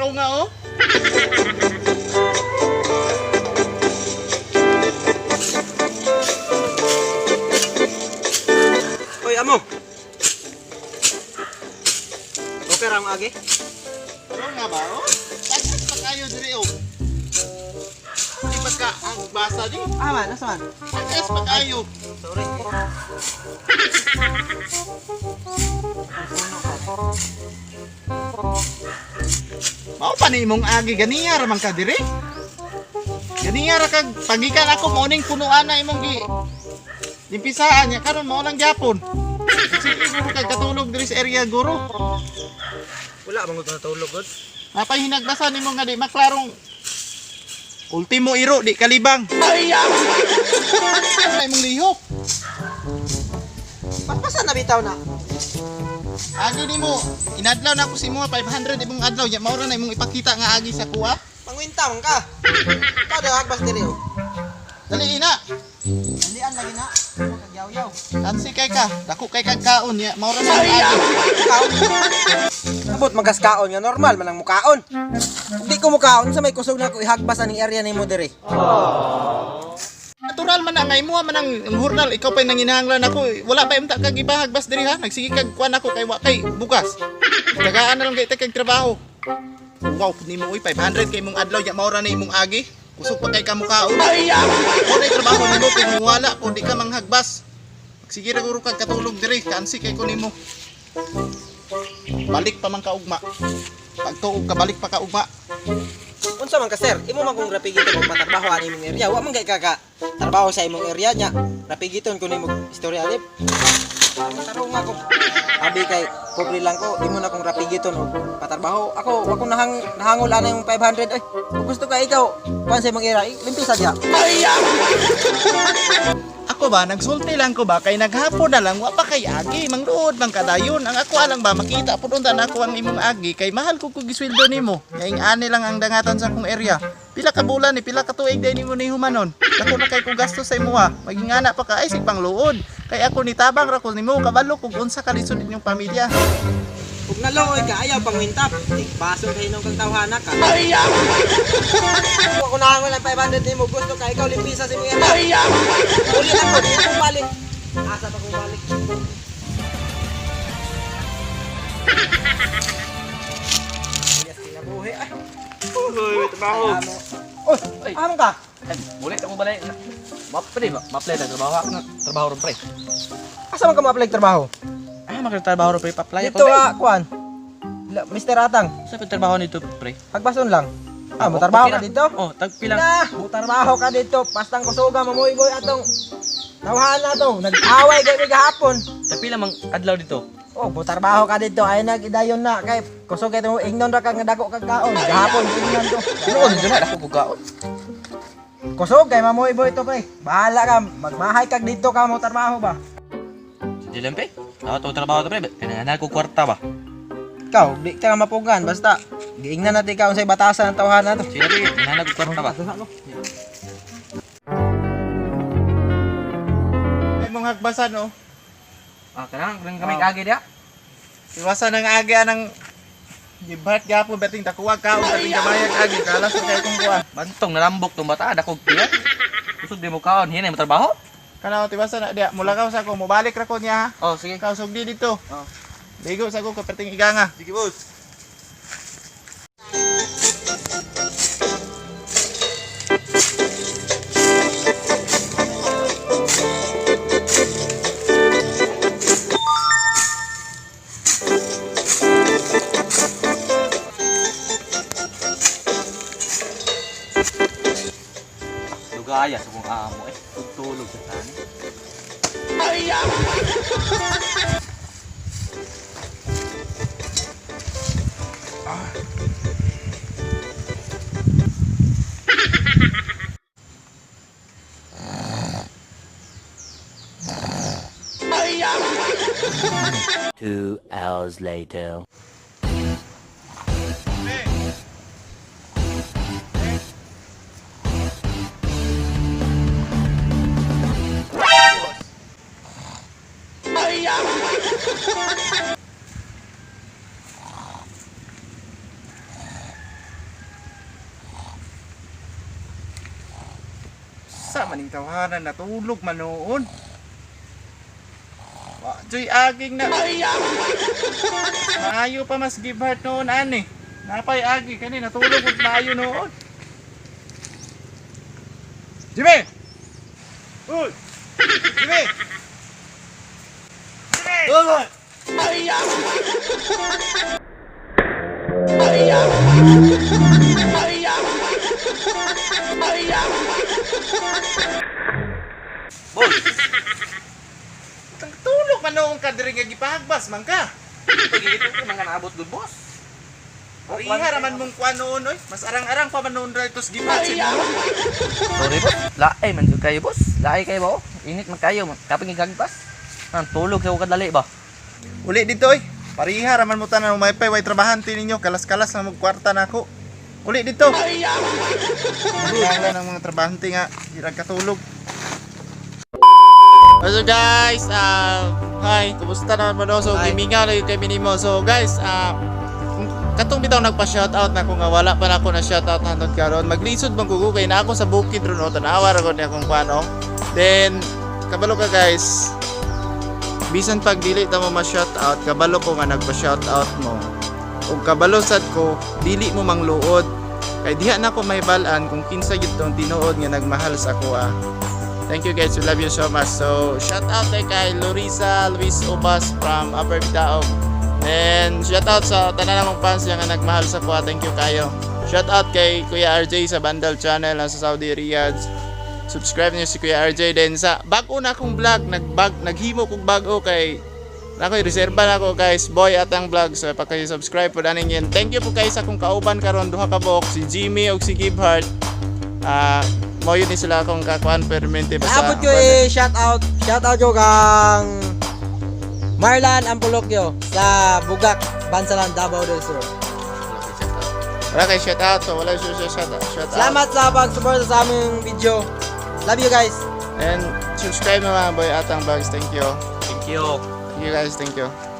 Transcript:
Tarunga oh. Oy, amo. Okay ra ang agi? Tarunga ba oh? Tagas pa kayo diri oh. Di pa ka ang basa di. Ah, man, asa man? Tagas pa kayo. Sorry. Mao pa ni imong agi ganiya ra man ka diri. Ganiya ra kag pagikan ako mo ning punuan na imong gi. Limpisaan niya karon mao lang gyapon. Sige guro kag katulog diri sa area guro. Wala bang ko natulog god? Napay hinagbasan nimo nga di maklarong ultimo iro di kalibang. Ay! Imong lihok. Paspasan na bitaw na. Agi nimo, inadlaw na ako sa imo 500 imong adlaw nya mao ra na imong ipakita nga agi sa kuha. Pangwinta man ka. Ikaw daw hagbas diri oh. Dali ina. Andian lagi na. Kagyaw-yaw. Tansi kay ka, dako kay kag kaon nya mao ra na imong agi. Kaon. Abot magaskaon nga normal man ang mukaon. Ug di ko mukaon sa may kusog na ko ihagbas aning area nimo diri. Natural man na nga imo man ang hurnal ikaw pa'y nanginahanglan ako. Wala pa imta kag ibahagbas diri ha. Nagsige kag kuan ako kay wa kay bukas. Tagaan na lang kay kag trabaho. Wow, nimo oy 500 kay imong adlaw nya mao ra na imong agi. Kusog pa kay kamukaon. Wala trabaho nimo kay wala kung di ka manghagbas. Sige ra guro kag katulog diri, kaansi kay ko nimo. Balik pa man ka ugma. Pagtuog ka balik pa ka ugma. Unsa man ka sir? Imo man kung rapigiton og patrabaho ani imong area. Wa man kay ka trabaho sa imong area nya. Rapigiton ko nimo istorya alip. Tarong ako. Abi kay pobre lang ko, imo na kong rapigiton og patrabaho. Ako wa ko nahangol ana yung 500 oy. Kung gusto ka ikaw, kuan sa imong area, limpisa diha. Ako ba, nagsulti lang ko ba, kay naghapon na lang, wa pa kay agi, mangluod man kadayon. Ang ako lang ba, makita po unta na ako ang imong agi, kay mahal ko kog gisweldo nimo. Ngaing ani lang ang dangatan sa akong area. Pila ka bulan ni, pila ka tuig day nimo ni humanon. Dako na kay kong gasto sa imuha. Maging ana pa ka, ay sig pangluod. Kay ako nitabang ra ko nimo, kabalo kog unsa ka lisod inyong pamilya. Ug nalooy ka ayaw pangwintap. Tigbaso kay nung kang tawhana ka. Ako nahangol ang 500 nimo, gusto ka ikaw limpisa sa imong area. Uli ako, di ko balik. Asa pa ko balik? Yes, kinabuhi. Ay, Uy, trabaho. amo. Oy, amo ka. Ay, Muli ako balay. Mapre, ma-apply na trabaho ako. Trabaho ron pre. Asa man ka ma-apply trabaho? Ah, magtrabaho ron pre, pa-apply ako. Dito ah, kuan. Mr. Atang, Sa trabaho nito pre? hagbason lang. Ah, mo trabaho ka Okay na. dito? Oh, tagpila. Na, mo trabaho ka dito. Pastang kusuga mamuy boy atong tawhan na to. Nag-away kay mi gahapon. Tagpila mang adlaw dito. Oh, mo trabaho ka dito. Ay nag-idayon na kay kusog kay mo ingnon ra ka nga dako kag kaon. Gahapon ingnon to. Tinuod dito na dako ko kaon. Kusog kay mamuy boy to pre. Bahala ka, magmahay kag dito ka mo trabaho ba. Sige lang pre. Ako to trabaho to pre. Kailangan ko kwarta ba. Ikaw, di ka mapugan basta giingnan natin ikaw unsay batasan ng tawhan na to. Sige pre, kailangan ko kwarta ba. Imong hagbasan oh. Ah, kailangan kailangan kami kaagi dia. Iwasan ang agi anang gibat gapon beting dakuwag kaon beting gamayag agi kalas kay kong kuha. Bantong nalambok tong bata dako piya. Kusog di mo kaon, hinay mo trabaho. Kana tiwasan na diya, mula ka sa ko, mobalik ra ko niya ha. Oh, sige. Ikaw sugdi dito. Oh. Ligo sa ko kaperting iganga. Sige, boss. Lugaya sa kong amo eh. Tutulog sa tani. Two hours later. Maning tawanan natulog man noon. Wa joy aging na. Maayo pa mas give heart noon ani. Napay agi kani natulog ug maayo noon. Jimmy! Uy! Jimmy! Jimmy! Boy, Tulog man noon ka diri nga gipahagbas man ka. pagigito ko man nga naabot gud, boss. Pariha raman mong kuan noon oy. Mas arang-arang pa man noon ra itos give heart sa inyo. Sorry, boss. Laay man jud kayo, boss. Laay kayo ba? Oh? Init man kayo. Kapag gagpas. Ang tulog sa kadali ba? Uli dito oy. Pariha raman mo tanan umaypay way trabahante ninyo kalas-kalas na magkwarta nako. Uli dito. Ang ng mga trabahante nga hirag katulog. So guys, hi, kumusta naman mo no? So Hi. gimingaw na yun kay minimo. So guys, kung katong bitaw nagpa-shoutout na ko nga wala pa na ako na shoutout hantod karon. Maglisod man kugo kay na ako sa bukid ron, oh, tanawa ra ko niya kung kuano. Then kabalo ka guys, bisan pag dili ta mo ma-shoutout, kabalo ko nga nagpa-shoutout mo. Ug kabalo sad ko, dili mo mangluod. Kay diha na ko mahibal-an kung kinsa gyud tong tinuod nga nagmahal sa ako ah. Thank you guys, we love you so much. So, shout out kay Lorisa Luis Obas from Upper Bitaog. Then, shout out sa tanan namong fans nga nagmahal sa kuha. Thank you kayo. Shout out kay Kuya RJ sa Bandal Channel nasa Saudi Riyadh. Subscribe niyo si Kuya RJ din sa bago na akong vlog, nagbag naghimo kog bag-o kay nako reserba na ako guys, boy at ang vlog. So paki-subscribe po aning yan. Thank you po kayo sa akong kauban karon duha ka buok si Jimmy ug si Gibhart. Ah, mo yun ni sila akong kakuan permente basta. Naabot ko eh, shout out. Shout out ko kang Marlan Ampolokyo sa Bugak, Bansalan, Davao del Sur. Wala kay shout out, so wala siya shout out. Shout out. Salamat sa pag-support sa aming video. Love you guys. And subscribe na mga boy atang vlogs. Thank you. Thank you. Thank you guys, thank you.